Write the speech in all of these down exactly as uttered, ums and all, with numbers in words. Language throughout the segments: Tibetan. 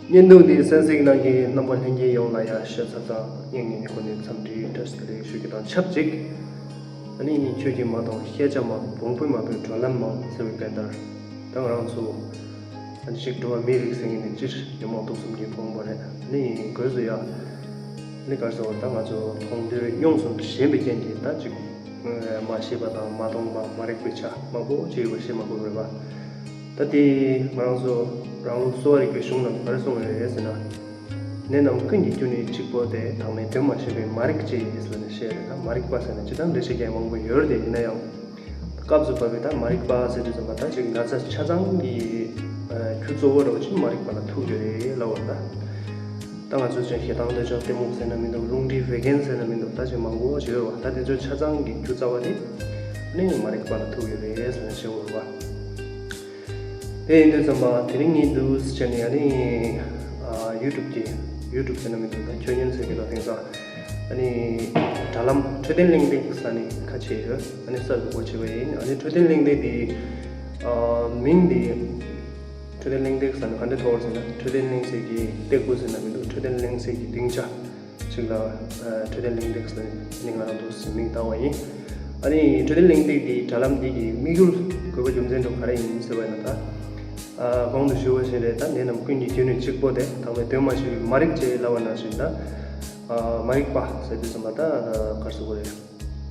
བརྙན་ཐུང་འདི་གསན་གཟིགས་གནང་མཁན་རྣམ་པ་ལྷན་རྒྱས་ཡོངས་ལ་ཡང་ཞེ་ས་ཙང་སྙིང་ནས་སྒོ་ནས་འཚམས་འདྲིའི་བཀྲ་ཤིས་བདེ་ལེགས་ཞུ་རྒྱུ་དང་ཆབས་ཅིག་ཨ་ནི་ཁྱོད་ཀྱིས་མ་མཐོང་ཤེས་བྱ་མང་བོང་བུའི་མ་བུའི་བགྲོད་ལམ་མང་ཟེར་བའི་དཔེ་ལྟར། ད་ང་རང་ཚོ་ཨ་ནི་ཞིག་འགྲོ་བ་མིའི་རིགས་ཟེར་མཁན་ནི་སྤྱིར་ཉོན་མོངས་དུག་གསུམ་གྱིས་ཕོངས་པ་རེད། ཨ་ནི་སྒོས་སུ་ཡ་ཨ་ནི་ག་རེ་ཟེར་བ། ད་ང་ཚོ་མཐོང་ཐོས་མྱོང་གསུམ་ཞན་པའི་རྐྱེན་གྱིས་ད་ཅིག་མ་ཤེས་པ་དང་མ་མཐོང་བ་མ་རིག་པའི་ཆ་མང་པོ་ཅིག་ཡོད་པ་ཤེས་མ་དགོས་པ་རེད་པ། ད་དེ་ང་རང་ཚོ་རང་ལུགས་གསོ་བ་རིག་པའི་གཞུང་ནང་ག་རེ་གསུངས་ཡོད་རེད་ཟེར་ན། ནད་རྣམས་ཀུན་གྱི་རྒྱུ་ནི་གཅིག་པོ་སྟེ། དྭངས་མའི་དོན་མ་ཤེས་པས་མ་རིག་ཅེས་ཟེར་ནས་བཤད་རེད། ད་མ་རིག་པ་ཟེར་ན་ཅི་ལྟར་འགྲེལ་བཤད་རྒྱག་མང་པོ་ཡོད་རེད། དེ་ཡིན་ན་ཡང་སྐབས་སུ་བབས་པའི་ད་མ་རིག་པ་ཟེར་དུས་ཙམ་པ་ད་ཅིག་ན་ཚ་ཆ་ཚང་གི་རྒྱུ་གཙོ་བོ་འདྲ་བོ་ཅིག་མ་རིག་པ་ལ་ཐུག་ཡོད་རེད་ལབ་པ་རེད། ད་ང་ཚོས་ཅིག་ཞེ་སྡང་འདོད་ཆགས་གཏི་མུག་ཟེར་ན་མི་འདུག་རླུང་མཁྲིས་བད་ཀན་ཟེར་ན་མི་འདུག་ད་ཅིག་མང་པོ་ཞིག་ཡོད་རེད་པ། ད་དེ་ཚོའི་ཆ་ཚང་གི་རྒྱུ་རྩ་བ་དེ་ནི་མ་རིག་པ་ལ་ཐུག་ཡོད་རེད་ཟེར་ནས་བཤད་དགོས་རེད་པ། དེ་ཡིན་དུས་ཙམ་པ་དེ་རིང་ངས་འདུག་སེ་བྱས་ནས་ཨ་ནི་ཨ་ཡུ་ཊུབ་ཀྱི་ཡུ་ཊུབ་ཟེར་ན་མི་འདུག་ད་ཁྱོད་ཉན་ཟེར་གྱི་ད་དེང་སང་ཨ་ནི་དྲ་ལམ་འཕྲོད་བསྟེན་གླེང་སྟེགས་ཟེར་ནས་ཁ་ཕྱེ་ཡོད། ཨ་ནི་གསར་དུ་སྒོ་ཕྱེ་བ་ཡིན། ཨ་ནི་འཕྲོད་བསྟེན་གླེང་སྟེགས་འདི་ཨ་མིང་འདི་འཕྲོད་བསྟེན་གླེང་སྟེགས་ཟེར་ན་ག་འདྲ་ཐོགས་ཟེར་ན། འཕྲོད་བསྟེན་གླེང་སའི་གི་སྟེགས་བུ་ཟེར་ན་མི་འདུག་འཕྲོད་བསྟེན་གླེང་སའི་གི་སྡིངས་ཆ་ཅིག་ལ་ཨ་འཕྲོད་བསྟེན་གླེང་སྟེགས་ཟེར་ནས་ང་རང་འདུག་སེ་མིང་བཏགས་པ་ཡིན། ཨ་ནི་འཕྲོད་བསྟེན་གླེང་སྟེགས་འདིའི་དྲ་ལམ་འདི་གི་དམིགས་ཡུལ་དགོས་པ་རྒྱུ་མཚན་དུ་ག་རེ་ཡིན་ཟེར་བ་ཡིན་ན། ད་ཨ་གོང་དུ་ཞུས་པ་བཞིན་རེད། ད་ནད་རྣམས་ཀུན་གྱི་རྒྱུ་ནི་གཅིག་པོ་སྟེ། དྭངས་མའི་དོན་མ་ཤེས་པས་མ་རིག་ཅེས་ལབ་པ་ནང་བཞིན། ད་ཨ་མ་རིག་པ་ཟེར་དུས་ཙམ་པ་ད་ག་རེ་ཟེར་དགོས་རེད།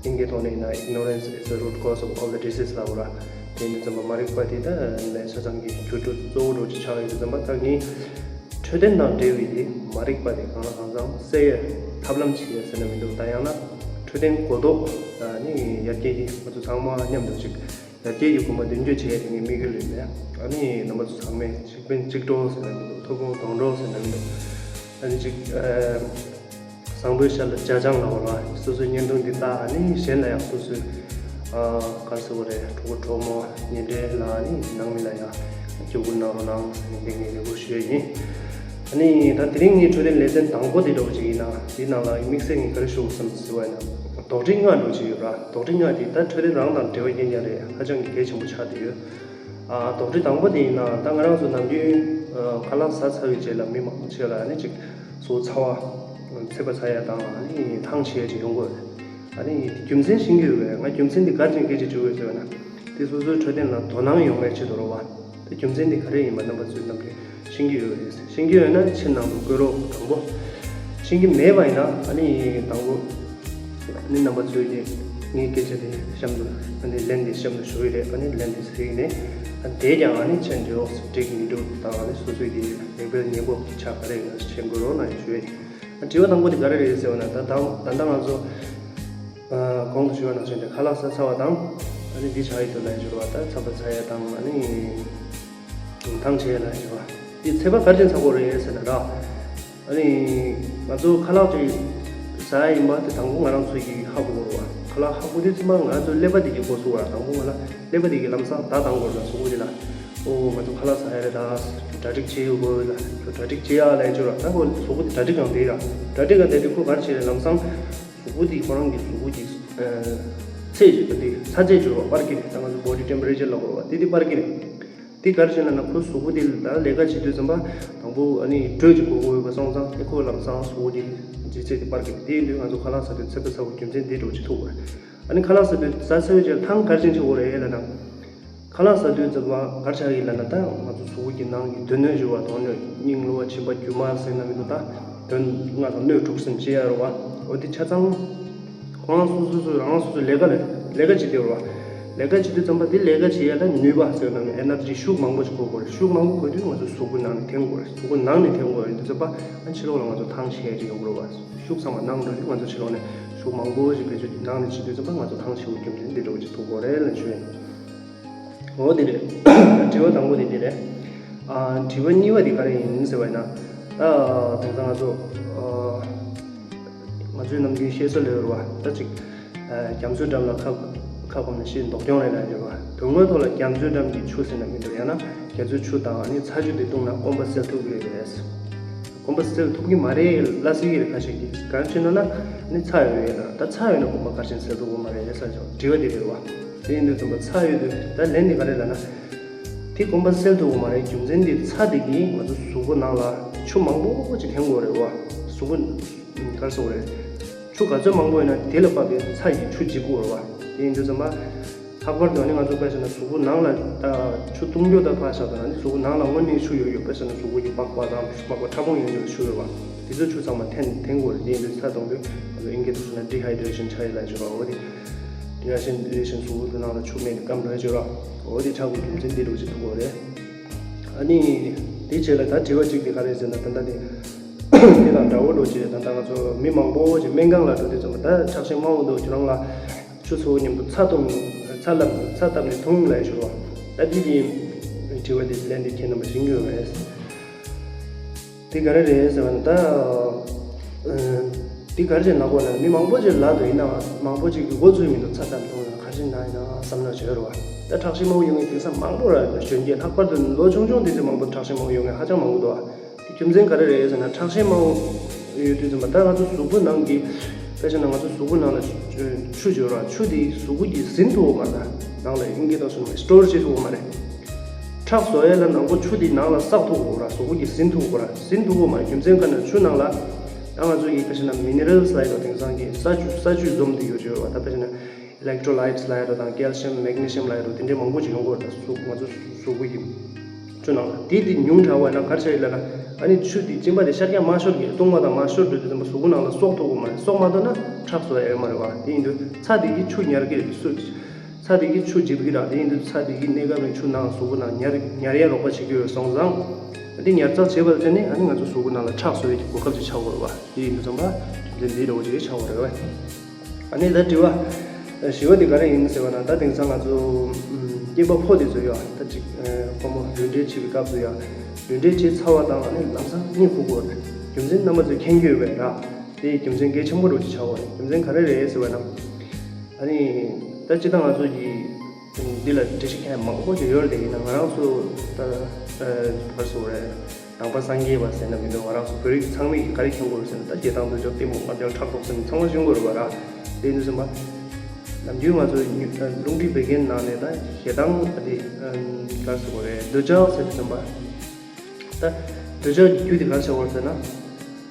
དབྱིན་སྐད་ཐོག་ནས་ཡིན་ན་Ignorance is the root cause of all the disease ལབ་པ་ར། དེ་ཡིན་དུས་ཙམ་པ་མ་རིག་པ་དེ་ད་ནད་ཆ་ཚང་གི་རྒྱུ་གཙོ་བོ་འདྲ་བོ་ཅིག་ཆགས་ཡོད་དུས་ཙམ་པ། ད་ངས་འཕྲོད་བསྟེན་དང་འབྲེལ་བའི་དེ་མ་རིག་པ་དེ་གང་ལ་གང་འཚམ་སེལ་ཡའི་ཐབས་ལམ་བྱེད་ཡ་ཟེར་ན་མི་འདུག་ད་ཡང་ན་འཕྲོད་བསྟེན་གོ་རྟོགས་ནི་ཡར་རྒྱས་ཀྱི་ང་ཚོ་ཚང་མ་མཉམ་དུ་ཅིག་ཡར་རྒྱས་ཀྱི་གོམ་པ་མདུན་སྐྱོད་བྱེད་ཡ་དེ་ངའི་དམིགས་ཡུལ་ཡིན་པས། ཨ་ནི་རྣམ་པ་ཚོ་ཚང་མས་གཅིག་ཕན་གཅིག་གྲོགས་ཟེར་ན་མི་འདུག་ཐུགས་ཕན་གདོང་གྲོགས་ཟེར་ན་མི་འདུག་ཨ་ནི་ཅིག་ཨ། བཟང་པོའི་ཞལ་ལ་ཇ་ཆང་ལབ་པ་ར། སོ་སོའི་བརྙན་ཐུང་འདི་ལྟ། ཨ་ནི་གཞན་ལ་ཡང་སོ་སོའི་ཨ་ག་རེ་ཟེར་དགོས་རེད། གྲོགས་པོ་གྲོགས་མོ་ཉེ་འབྲེལ་ལ་ཨ་ནི་ནང་མི་ལ་ཡང་བརྒྱུད་སྐུར་གནང་རོགས་གནང་ཟེར་ནས་འདི་ངས་རེ་སྐུལ་ཞུ་ཡས་ཡིན། ཨ་ནི་ད་དེ་རིང་ངའི་འཕྲོད་བསྟེན་ལེ་ཚན་དང་པོ་འདི་འདྲ་བོ་ཅིག་ཡིན་ན། འདིའི་ནང་ལ་དམིགས་བསལ་ངས་ག་རེ་ཞུ་དགོས་བསམ་ཟེར་བ་ཡིན་ན། དོགས་འདྲི་ལྔ་འདྲ་བོ་ཅིག་ཡོད་ར། དོགས་འདྲི་ལྔ་དེ་ད་འཕྲོད་བསྟེན་རང་དང་འབྲེལ་བ་ཡིན་ཡ་རེད། ཧ་ཅང་གི་གལ་ཆེན་པོ་ཆགས་བསྡད་ཡོད། ཨ་དོགས་འདྲི་དང་པོ་དེ་ཡིན་ན། ད་ང་རང་ཚོ་ནམ་རྒྱུན་ཨ་ཁ་ལག་ཟ་ཚར་བའི་རྗེས་ལ་མི་མང་ཆེ་ལ་ཨ་ནི་ཅིག་གཟུགས་ཚ་བ། ཚད་པ་ཚ་ཡ་དང་ཨ་ནི་ཐང་ཆད་ཡ་ཅིག་ཡོང་གི་ཡོད་རེད། ཨ་ནི་རྒྱུ་མཚན་ཤེས་ཀྱི་ཡོད་པས། ང་རྒྱུ་མཚན་འདི་ག་རེ་བྱས་ནས་སྐད་ཆ་དྲི་དགོས་ཟེར་བ་ན། དེ་སོ་སོའི་འཕྲོད་བསྟེན་ལ་དོ་སྣང་ཡོང་བའི་ཆེད་དུ་རེད་པ། དེ་རྒྱུ་མཚན་འདི་ག་རེ་ཡིན་པ་རྣམ་པ་ཚོས་ནམ་རྒྱུན་ཤེས་ཀྱི་ཡོད་རེད། ཤེས་ཀྱི་ཡོད་ན་ཕྱིར་ནང་དུ་བཀོད་རོགས། དང་པོ། ཤེས་ཀྱི་མེད་པ་ཡིན་ན་ཨ་ནི་དང་པོ། ཨ་ནི་རྣམ་པ་ཚོས་ཀྱིས་ངའི་སྐད་ཆ་དེ་གཤམ་དུ་ཨ་ནི་ལན་དེ་གཤམ་དུ་ཞུ་གི་རེད། ཨ་ནི་ལན་དེ་གཟིགས་ནས་ཨ་དེས་ཀྱང་ཨ་ནི་མཆན་འགྲིག་འགྲིག་མི་འགྲིག་དང་ཨ་ནི་སོ་སོས་ཀྱིས་མིག་དཔེ་ཉེས་པོ་གི་ཆ་ག་རེ་ཡིན་ན་མཆན་འགོད་རོགས་གནང་ཞུ་ཡས་ཡིན། ཨ་དྲི་བ་དང་པོ་དེ་ག་རེ་རེད་ཟེར་བ་ན། ད་ད་ད་ལྟ་ང་ཚོ་ཨ་གོང་དུ་ཞུས་པ་ནང་བཞིན་དེ་ཁ་ལག་ཟ་ཚར་བ་དང་ཨ་ནི་འདི་ཆགས་ཡོད་འདུག་ལབ་ཡ་ཅིག་རེད་པ། ད་ཚད་པ་ཚ་ཡ་དང་ཨ་ནི་ཐང་ཆད་ཡ་ལབ་ཡ་ཅིག་རེད་པ། འདི་ཚད་པ་ག་རེ་བྱས་ནས་ཚ་དགོས་རེད་ཟེར་ན་ར། ཨ་ནི་ང་ཚོ་ཁ་ལག་ཅིག་ཟ་ཡ་ཡིན་པ་དེ་དང་པོ་ང་རང་ཚོ་གིས་ཧ་གོ་དགོས་རེད་པ། ཁ་ལག་ཧ་གོ་དུས་ཙམ་པ་ང་ཚོ་ཀླད་པ་དེ་གིས་གོ་ཚུགས་པ། དང་པོ་ང་ལ་ཀླད་པ་དེ་གིས་ལམ་སང་བརྡ་བཏང་དགོས་རེད་པ། གཟུགས་པོ་དེ་ལ། ཨོ་ང་ཚོ་ཁ་ལག་ཟ་ཡ་རེད། ད་གྲ་སྒྲིག་བྱེད་དགོས་ལ། ཁྱོད་གྲ་སྒྲིག་བྱེད་ཡ་ལབ་ཡ་ཅིག་རེད་པ། ད་ཁོ་གཟུགས་པོ་དེ་གྲ་སྒྲིག་གང་བསྡད་ར། གྲ་སྒྲིག་གང་བསྡད་དུས་ཁོ་ག་རེ་བྱེད་རེད། ལམ་སང་གཟུགས་པོ་དེ་ཁོ་རང་གི་གཟུགས་པོ་གི་ཚད་ཅིག་ག་དེ་ཚ་ཚད་ཅིག་ཡོད་རེད་པ། པར་སྐྱེས་ནས། ད་ང་ཚོ་body temperature ལབ་དགོས་རེད་པ། དེ་དེ་པར་སྐྱེས་ནས། དེ་ག་རེ་བྱས་ན་ན་ཁོ་གཟུགས་པོ་དེ་ད་ལས་ཀ་བྱེད་དུས་ཙམ་པ་དང་པོ་ཨ་ནི་དྲོད་ཅིག་དགོས་ཀྱི་ཡོད་པ་སོང་ཙང་། དེ་ཁོ་ལམ་སང་གཟུགས་པོ་དེ་ལྗིད་ཚད་དེ་པར་སྐྱེས་ནས། དེ་ཡིན་དུས་ང་ཚོ་ཁ་ལག་ཟ་དུས་ཚད་པ་ཚ་བའི་རྒྱུ་མཚན་དེ་འདྲ་བོ་ཅིག་ཐུག་པ་རེད། ཨ་ནི་ཁ་ལག་ཟ་དུས་ཟ་ཚར་བའི་རྗེས་ཐང་ག་རེ་བྱས་ནས་ཆད་དགོས་རེད་ལབ་ན། ཁ་ལག་ཟ་དུས་ཙམ་པ་ག་རེ་ཆགས་ཀྱི་ལབ་ན། ད་ང་ཚོ་གཟུགས་པོ་གི་ནང་གི་འདོད་སྣོད་ཞུ་བ་དང་། སྣོད་སྙིང་། གློ་བ། མཆིན་པ། རྒྱུ་མ་ཟེར་ན་མི་འདུག་ད་དོན་ལྔ་དང་སྣོད་དྲུག་ཟེར་ནས་བཤད་ཡ་རེད་པ། འོ་དེ་ཆ་ཚང་ཁོ་རང་སོ་སོ་སོ་རང་སོ་སོ་ལས་ཀ་ལས་ལས་ཀ་བྱེད་དེ་རེད་པ། ལས་ཀ་བྱེད་དུས་ཙམ་པ་དེ་ལས་ཀ་བྱེད་ཡ་ད་ནུས་པ་ཟེར་ན་energy ཤུགས་མང་པོ་ཞིག་དགོས་ཀྱི་རེད། ཤུགས་མང་པོ་དགོས་དུས་ང་ཚོ་གཟུགས་པོ་ནང་ནས་འཐེན་དགོས་རེད། གཟུགས་པོ་ནང་ནས་འཐེན་དགོས་ཡོད་དུས་ཙམ་པ་ཨ་ཕྱི་ལོགས་ལ་ང་ཚོ་ཐང་ཆད་ཡ་ཅིག་ཡོང་གི་རེད་པ། ཤུགས་ཚང་མ་ནང་འགྲོ་དུས་ང་ཚོ་ཕྱི་ལོགས་ནས་ཤུགས་མང་པོ་ཞིག་བེད་སྤྱོད་ནང་ནས་བྱེད་དུས་ཙམ་པ་ང་ཚོ་ཐང་ཆད་པའི་རྒྱུ་མཚན་འདི་འདྲ་བོ་ཅིག་ཐུག་གི་རེད་ལབ་ཞུ་ཡིན། འོ་དེ་རེད། དྲི་བ་དང་པོ་དེ་འདི་རེད། ཨ་དྲི་བ་གཉིས་པ་དེ་ག་རེ་ཡིན་ཟེར་བ་ཡིན་ན། ད་དེང་སང་ང་ཚོ་ཨ་ང་ཚོའི་ནམ་རྒྱུན་བཤད་སྲོལ་ལ་ཡོད་རེད་པ། ད་ཅིག་ཨ་རྒྱ་མཚོའི་འགྲམ་ལ་ཁ་ཁ་སྐོམ་ན་ཤི་མདོག་ཁྱོང་རེད་ལབ་ཡོད་རེད་པ། དོན་དངོས་ཐོག་ལ་རྒྱ་མཚོའི་འགྲམ་གྱི་ཆུ་ཟེར་ན་མི་འདུག་ཡང་ན་རྒྱ་མཚོའི་ཆུ་དང་ཨ་ནི་ཚ་ཆུ་དེ་བཏུང་ན་སྐོམ་པ་སེལ་ཐུབ་ཀྱི་རེད། སྐོམ་པ་སེལ་ཐུབ་ཀྱི་མ་རེད་ལབ་སྲིད་ཀྱི་རེད། ཁ་ཤས་ཀྱིས། གང་བྱས་ན་ན་ནི་ཚྭ་ཡོད་ཡོད་ན། ད་ཚྭ་ཡོད་ན་སྐོམ་པ་ག་རེ་བྱས་ནས་སེལ་ཐུབ་ཀྱི་མ་རེད་ཟེར་ཀྱང་དྲི་བ་དེ་རེད་པ། དེ་ཡིན་དུས་ཙམ་པ་ཚྭ་ཡོད་དུས་ད་ལན་དེ་ག་རེ་ལབ་ན། དེ་གོམས་པ་སེལ་ཐུབ་ཀྱི་མ་རེད། རྒྱུ་མཚན་དེ་ཚྭ་དེ་གིས་ང་ཚོ་གཟུགས་པོ་ནང་ལ་ཆུ་མང་པོ་ཅིག་འཐེན་དགོས་རེད་བ། གཟུགས་པོ་ག་རེ་ཟེར་དགོས་རེད། ཆུ་ག་ཚོད་མང་པོ་ཡོད་ན་དེ་ལ་དཔག་པའི་ཚྭ་ཡི་ཆུ་འཇིབ་དགོས་རེད་བ། དེ་ཡིན་དུས་ཙམ་པ། ལྷག་པར་དུ་ནི་ང་ཚོ་དཔེ་བཞག་ན་གཟུགས་པོ་ནང་ལ་ད་ཆུ་བཏུང་རྒྱུ་ད་ཕར་བཞག་དང་ནི་གཟུགས་པོ་ནང་ལ་དངོས་གནས་ཆུ་ཡོད་ཡོད། དཔེ་བཞག་ན་གཟུགས་པོ་གི་པགས་པ་དང་པགས་པ་ཕྲ་ཕུང་ཡོད་ཡོད་ཆུ་ཡོད་བ། དེ་ཚོ་ཆུ་ཚང་མ་འཐེན་འཐེན་དགོས་རེད། དེ་ཡིན་དུས་ཚྭ་གཏོང་དུས་ང་ཚོ་ཨིན་སྐད་དུ་ཟེར་ན་ཌི་ཧའི་ཌེ་རེ་ཤན་ཆགས་ཡོད་ལབ་ཡོད་ར། འོ་དེ་ཌི་ཧའི་ཌེ་རེ་ཤན་གཟུགས་པོ་དེ་ནང་ལ་ཆུ་མེད་ནས་སྐམ་འགྲོ་ཡོད་ར། འོ་དེ་ཆགས་དགོས་རྒྱུ་མཚན་དེ་འདྲ་བོ་ཅིག་ཐུག་གོ་རེད། ཨ་ནི་དེ་རྗེས་ལ་ད་དྲི་བ་གཅིག་དེ་ག་རེ་ཟེར་ན་ད་ལྟ་དེ་དེ་དང་འདྲ་བོ་འགྲོ་ཅེས་ད་ལྟ་ང་ཚོ་མི་མང་པོ་ཅིག་སྨན་ཁང་ལ་འགྲོ་དུས་ཙམ་པ་ད་ཁྲག་ཤེད་དམའ་བོ་འདུག་ཁྱོད་རང་ལ་ཆུ་ཚ་བོ་མཉམ་དུ་ཚྭ་བཏུང་ཚྭ་ལབ་ཚྭ་བཏབ་ནས་འཐུང་ལབ་ཞུ་བ། ད་འདི་གི་དྲི་བ་འདི་ལན་འདི་ཁྱེད་རྣམ་པ་ཤེས་ཀྱི་ཡོད་རེད། དེ་ག་རེ་རེད་ཟེར་བ་ན་ད། དེ་ག་རེ་ཅིག་ལབ་དགོས་ན་མི་མང་པོ་ཅིག་ལབ་འདུག་ཡིན་ནའང་མང་པོ་ཅིག་གི་མགོ་འཚོས་མི་འདུག་ཚྭ་བཏབ་འཐུང་ན་ག་རེ་ཅིག་ན་ཡིན་ན་བསམ་ན་བྱོས་རོགས། ད་ཁྲག་ཤེད་དམའ་བོ་ཡོང་མཁན་དེང་སང་མང་པོ་ར་གཞོན་སྐྱེས་ལྷག་པར་དུ་ལོ་ཆུང་ཆུང་དེ་ཚོ་མང་པོ་ཁྲག་ཤེད་དམའ་བོ་ཡོང་མཁན་ཧ་ཅང་མང་པོ་འདུག་ཨ། དེ་རྒྱུ་མཚན་ག་རེ་རེད་ཟེར་ན་ཁྲག་ཤེད་དམའ་བོ་ཡོད་དུས་ཙམ་པ་ད་ང་ཚོ་གཟུགས་པོ་ནང་གི་དཔེ་བྱས་ན་ང་ཚོ་གཟུགས་པོ་ནང་ལ་ཆུ་ཡོད་ར། ཆུ་དེ་གཟུགས་པོ་གིས་ཟིན་ཐུབ་ཀྱི་མ་རེད། ད་ནང་ལ་ཨིན་སྐད་ཐོག་སོང་ན་སི་ཊོར་བྱེད་ཐུབ་ཀྱི་མ་རེད། ཁྲག་བཟོ་ཡས་ལ་ནང་པོ་ཆུ་དེ་ནང་ལ་བསགས་ཐུབ་དགོས་ར། གཟུགས་པོ་གིས་ཟིན་ཐུབ་དགོས་ར། ཟིན་ཐུབ་དགོས་མ་རེད། རྒྱུ་མཚན་ག་ན་ཆུ་ནང་ལ་ད་ང་ཚོ་ཡི་དཔེ་བྱས་ན་མི་ནི་རལ་སི་ལབ་ཡོད་དེང་སང་གི་ས་ཆུ་ས་ཆུ་འཛོམས་དེ་ཡོད་ཅེས་ཡོད་ར། ད་དཔེ་བྱས་ན་ཨི་ལེག་ཊོ་ལའིཊ་སི་ལབ་ཡ་ར་དང་ཀལ་ཤི་ཡམ་མེག་ནི་ཤི་ཡམ་ལབ་ཡ་ར་དེ་འདྲའི་མང་པོ་ཅིག་ཡོང་གི་ཡོད་ར། གཟུགས་ང་ཚོ་གཟུགས་པོ་གི་ཆུ་ནང་ལ་དེ་དེ་ཉུང་དྲགས་པ་ན་ག་རེ་བྱ་ཡི་ལབ་ན་ཨ་ནི་ཆུ་དེ་གཅིན་པ་དེ་ཤར་རྒྱག་མ་ཤོར་གི་བཏུང་བ་དང་མ་ཤོར་དུས་དེ་ཙམ་པ་གཟུགས་པོ་ནང་ལ་གསོག་ཐུབ་དགོས་མ་རེད། གསོག་མ་ཐུབ་ན་ཁྲག་བཟོ་ཡ་ཡོད་མ་རེད་བ། དེ་ཡིན་དུས་ཚྭ་དེ་གིས་ཆུ་ཉར་གི་རེད། སུ། ཚྭ་དེ་གིས་ཆུ་འཇིབ་གི་ར། དེ་ཡིན་དུས་ཚྭ་དེ་གིས་གནས་སྐབས་ནས་ཆུ་ནང་གཟུགས་པོ་ནང་ཉར་ཉར་ཡ་རོགས་པ་བྱེད་ཀྱི་ཡོད་སོང་ཙང་། དེ་ཉར་ཚགས་བྱེད་པ་བརྟེན་ནས་ཨ་ནི་ང་ཚོ་གཟུགས་པོ་ནང་ལ་ཁྲག་བཟོ་ཡས་ཀྱི་གོ་སྐབས་ཅིག་ཆགས་ཡོད་རེད་བ། དེ་ཡིན་དུས་ཙམ་པ་རྒྱུ་མཚན་འདི་འདྲ་བོ་ཅིག་ཆགས་ཡོད་རེད་བ། ཨ་ནི་ད་དྲི་བ་བཞི་བ་དེ་ག་རེ་ཡིན་ཟེར་བ་ན་ད་དེང་སང་ང་ཚོ་སྐྱེས་པ་ཕོ་དེ་ཚོ་ཡོད་ད་ཅིག་ཁོ་མོ་ལུས་འབྲེལ་བྱེད་པའི་སྐབས་སུ་ཡང་ལུས་འབྲེལ་བྱས་ཚར་བ་དང་ཨ་ནི་ལམ་སང་གཉིད་ཁུག་གི་ཡོད་རེད། རྒྱུ་མཚན་རྣམ་པ་ཚོས་མཁྱེན་གྱི་ཡོད་པས་ར། དེ་རྒྱུ་མཚན་གལ་ཆེན་པོ་འདྲ་བོ་ཅིག་ཆགས་ཡོད་རེད། རྒྱུ་མཚན་ག་རེ་རེད་ཟེར་བ་ན། ཨ་ནི། ད་སྤྱིར་བཏང་ང་ཚོ་གི་འདི་ལ་འགྲེལ་བཤད་མཁན་མང་པོ་ཞིག་ཡོད་རེད། དེ་ཡིན་ན་ང་རང་ཚོ་ད་ཨ་ག་རེ་ཟེར་དགོས་རེད། ནང་པ་སངས་རྒྱས་པ་ཟེར་ན་མི་འདུག་ང་རང་ཚོ་བོད་རིགས་ཚང་མས་ག་རེ་མཁྱེན་དགོས་རེད་ཟེར་ན་ད་ཞེ་སྡང་འདོད་ཆགས་གཏི་མུག་ང་རྒྱལ་ཕྲག་དོག་ཟེར་ནས་ཚང་མ་མཁྱེན་དགོས་རེད་པ་ར། དེ་ཡིན་དུས་ཙམ་པ། ནམ་རྒྱུན་ང་ཚོ་རླུང་མཁྲིས་བད་ཀན་ནང་ནས་ད་ཞེ་སྡང་ཨ་དེ་ག་རེ་ཟེར་དགོས་རེད། འདོད་ཆགས་ཟེར་དུས་ཙམ་པ། ད་འདོད་ཆགས་ཀྱི་རྒྱུ་དེ་ག་རེ་ཆགས་པ་རེད་ཟེར་ན།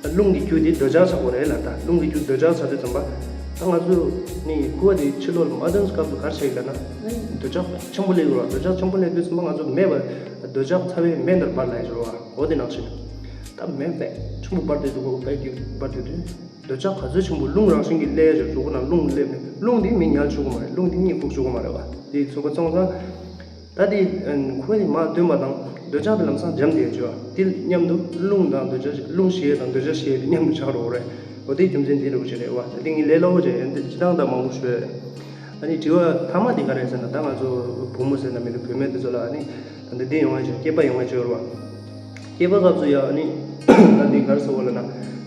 ད་རླུང་གི་རྒྱུ་དེ་འདོད་ཆགས་ཆགས་པ་རེད་ལ། ད་རླུང་གི་རྒྱུ་འདོད་ཆགས་ཆགས་དུས་ཙམ་པ། ད་ང་ཚོ་ནི་ཁུ་བ་དེ་ཕྱི་ལོགས་ལ་མ་ཐོན་སྐབས་སུ་ག་རེ་བྱེད་ཀྱི་ལབ་ན། འདོད་ཆགས་ཆེན་པོ་སླེབས་ཡོད་ར། འདོད་ཆགས་ཆེན་པོ་སླེབས་དུས་ཙམ་པ་ང་ཚོ་མེ་འབར། འདོད་ཆགས་ཚ་བས་མེ་འདར་འབར་ལབ་ཡོད་ར། འོ་དེ་ནང་བཞིན། ད་མེ་དཔེ་ཆེན་པོ་འབར་དུས་འདུག་དཔེ་གི་འབར་དུས་དུས། འདོད་ཆགས་ག་ཚོད་ཆེན་པོ་རླུང་རང་བཞིན་གྱིས་སླེབས་ཡོད་གཟུགས་པོ་ནང་རླུང་སླེབས་ནས་རླུང་དེ་མི་ཉལ་ཆོག་གི་མ་རེད། རླུང་དེ་གཉིད་ཁུག་ཆོག་གི་མ་རེད་བ། དེ་ཚོད་པ་སོང་ཙང་། ད་དེ་ཁོ་ནི་མ་ཐོན་པ་དང་འདོད་ཆགས་དེ་ལམ་སང་འཇམ་དེ་ཡོད་ཅེས་པ་དེ་མཉམ་དུ་རླུང་དང་འདོད་ཆགས་རླུང་ཞི་ཡས་དང་འདོད་ཆགས་ཞི་ཡས་དེ་མཉམ་དུ་ཆགས་འགྲོ་གི་རེད། འོ་དེ་རྒྱུ་མཚན་དེ་འདྲ་བོ་ཞིག་རེད་བ། ད་དེ་ངས་ལས་སླ་བོ་བྱས་ཡོད་འདི་སྤྱི་བཏང་དང་མང་པོ་ཞུས། ཨ་ནི་དྲི་བ་མཐའ་མ་དེ་ག་རེད་ཟེར་ན་ད་ང་ཚོ་བུ་མོ་ཟེར་ན་མི་འདུག་བུད་མེད་དེ་ཚོ་ལ་ཨ་ནི་ད་འདི་འདི་ཡོང་བ་ཞིག་སྐྱེས་པ་ཡོང་བ་ཞིག་ཡོད་རེད་བ། སྐྱེས་པ་སྐབས་སུ་ཡང་ཨ་ནི་ད་འདི་ག་རེ་ཟེར་དགོས་ལབ་ན་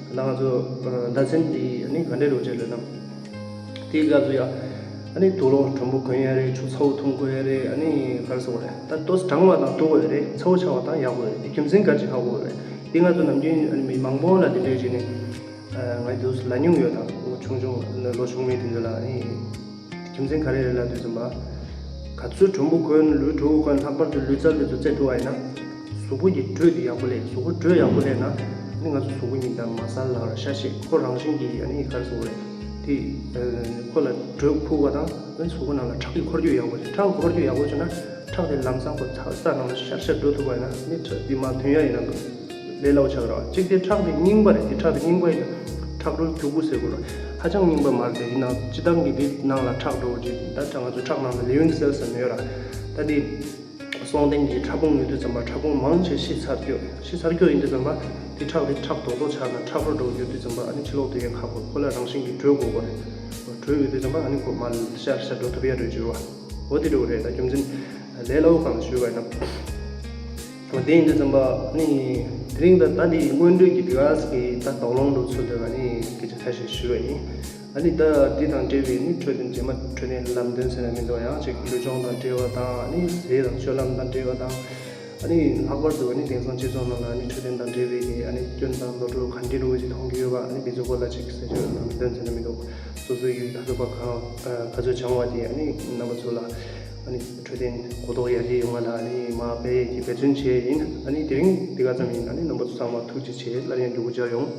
ད་ང་ཚོ་ཟླ་མཚན་འདི་ཨ་ནི་ག་འདྲས་འགྲོ་བྱས་ལབ་ན། དེའི་སྐབས་སུ་ཡང་ཨ་ནི་དུག་ལོག་དྲོན་པོ་གོན་ཡ་རེད། ཆུ་ཚ་བོ་འཐུང་དགོས་ཡ་རེད། ཨ་ནི་ག་རེ་ཟེར་དགོས་རེད། ད་ཏོག་ཙམ་གྲང་བ་དང་སྡུག་དགོས་རེད། ཚ་བོ་ཆགས་པ་དང་ཡག་དགོས་རེད། དེ་རྒྱུ་མཚན་ག་རེ་ཆགས་དགོས་རེད། དེ་ང་ཚོ་ནམ་རྒྱུན་ཨ་ནི་མི་མང་པོ་ལ་དེ་འདྲས་བྱས་ནས་ང་དུས་ལ་མྱོང་ཡོད་དང་ཆུང་ཆུང་ལོ་ཆུང་མའི་དུས་ཚོད་ལ་ཨ་ནི་རྒྱུ་མཚན་ག་རེ་རེད་ལབ་དུས་ཙམ་པ། ག་ཚོད་དྲོན་པོ་གོན་ལུས་དྲོ་པོ་གོན་ལྷག་པར་དུ་ལུས་རྩལ་དེ་ཚོ་རྩེ་ཐུབ་པ་ཡིན་ན། གཟུགས་པོ་གི་དྲོད་དེ་ཡག་པོ་སླེབས། གཟུགས་པོ་དྲོད་ཡག་པོ་སླེབས་ན་ནི་ང་ཚོ་གཟུགས་པོ་གཉིས་དང་མ་སལ་ལ་ཤ་ཤེད་ཁོ་རང་བཞིན་གྱིས་ཨ་ནི་ག་རེ་ཟེར་དགོས་རེད། དེ་ཁོ་ལ་དྲོད་ཕུག་པ་དང་ཨ་ནི་གཟུགས་པོ་ནང་ལ་ཁྲག་གི་འཁོར་རྒྱུག་ཡག་པོ་བྱུང་། ཁྲག་གི་འཁོར་རྒྱུག་ཡག་པོ་བྱུང་ན་ཁྲག་དེ་ལམ་སང་ཁོ་ཚ་ས་ནང་ལ་ཤར་ཤར་འགྲོ་ཐུབ་པ་ཡིན་ན་ནི་ཁྲག་དེ་མར་ཐོན་ཡ་ཡིན་ན་འགྲོ། ལས་སླ་བོ་ཆགས་ར། གཅིག་དེ་ཁྲག་དེ་རྙིང་པ་རེད། དེ་ཁྲག་དེ་རྙིང་པ་ཡིན་ན་ཁྲག་རོལ་མགྱོགས་པོ་ཟེར་དགོས་ར། ཧ་ཅང་རྙིང་པ་མ་རེད་དེ་ཡིན་ན་སྤྱི་བཏང་གི་དེ་ནང་ལ་ཁྲག་འགྲོ་གི་ད་ཁྲག་ང་ཚོ་ཁྲག་ནང་ལ་ལིབ་བིང་སེལ་ཟེར་ནས་ཡོད་ར། ད་དེ་སྲོག་ལྡན་གྱི་ཕྲ་ཕུང་ཡོད་དུས་ཙམ་པ་ཕྲ་ཕུང་མང་ཆེ་ཤི་ཚར་རྒྱུ་ཤི་ཚར་རྒྱུ་ཡིན་དུས་ཙམ་པ་དེ་ཁྲག་དེ་ཁྲག་རྡོག་རྡོག་ཆགས་ན་ཁྲག་རོ་འགྲོ་ཡོད་དུས་ཙམ་པ་ཨ་ནི་ཕྱི་ལོགས་དེ་ཡང་ཁག་པོ་ཁོ་ལ་རང་བཞིན་གྱི་དྲོད་དགོས་པ་རེད། དྲོད་ཡོད་དུས་ཙམ་པ་ཨ་ནི་ཁོ་མར་ཤར་ཤར་འགྲོ་ཐུབ་ཡ་རེད་བརྗོད་བ། འོ་དེ་འདྲ་བོ་རེད། ད་རྒྱུ་མཚན་ལས་སླ་བོ་གང་ཞུས་པ་ཡིན་ན། འོ་དེ་ཡིན་དུས་ཙམ་པ་ནི་དེ་རིང་ད་ལྟ་འདི་སྔོན་འགྲོའི་གི་བི་ག་སི་གི་ད་དོགས་སློང་འགྲོ་ཚུལ་དེ་ལ་ནི་སྐད་ཆ་ཁ་ཤས་ཞུས་པ་ཡིན། ཨ་ནི་ད་འདི་དང་འབྲེལ་བའི་ནི་འཕྲོད་བསྟེན་རྗེས་མ་འཕྲོད་བསྟེན་ལམ་སྟོན་ཟེར་ན་མི་འདུག་ཡང་ཅིག་ལུས་སྦྱོང་དང་འབྲེལ་བ་དང་ཨ་ནི་ཟས་དང་སྤྱོད་ལམ་དང་འབྲེལ་བ་དང་། ཨ་ནི་ལྷག་པར་དུ་ཨ་ནི་དེང་སང་སྤྱི་ཚོགས་ནང་ལ་ཨ་ནི་འཕྲོད་བསྟེན་དང་འབྲེལ་བའི་གི་ཨ་ནི་སྐྱོན་དང་ནོར་འཁྲུལ་ག་འདྲ་འདྲ་བོ་ཅིག་མཐོང་གི་ཡོད་པ་ཨ་ནི་དེ་ཚོ་སྐོར་ལ་ཅིག་གསལ་བརྗོད་ལམ་སྟོན་ཟེར་ན་མི་འདུག་སོ་སོའི་གི་ད་ཚོད་པ་གང་ག་ཚོད་སྦྱང་བ་དེ་ཨ་ནི་རྣམ་པ་ཚོ་ལ་ ཨ་ནི་འཕྲོད་བསྟེན་གོ་རྟོགས་ཡར་རྒྱས་ཡོང་བ་ལ་ཨ་ནི་མ་དཔེ་ཡི་འབད་བརྩོན་བྱས་ཡིན། ཨ་ནི་དེ་རིང་འདི་ག་ཙམ་ཡིན། ཨ་ནི་རྣམ་པ་ཚོ་ཚང་མ་ཐུགས་རྗེ་ཆེ། སླར་ཡང་མཇུག་སྒྲིལ་ཡོང་།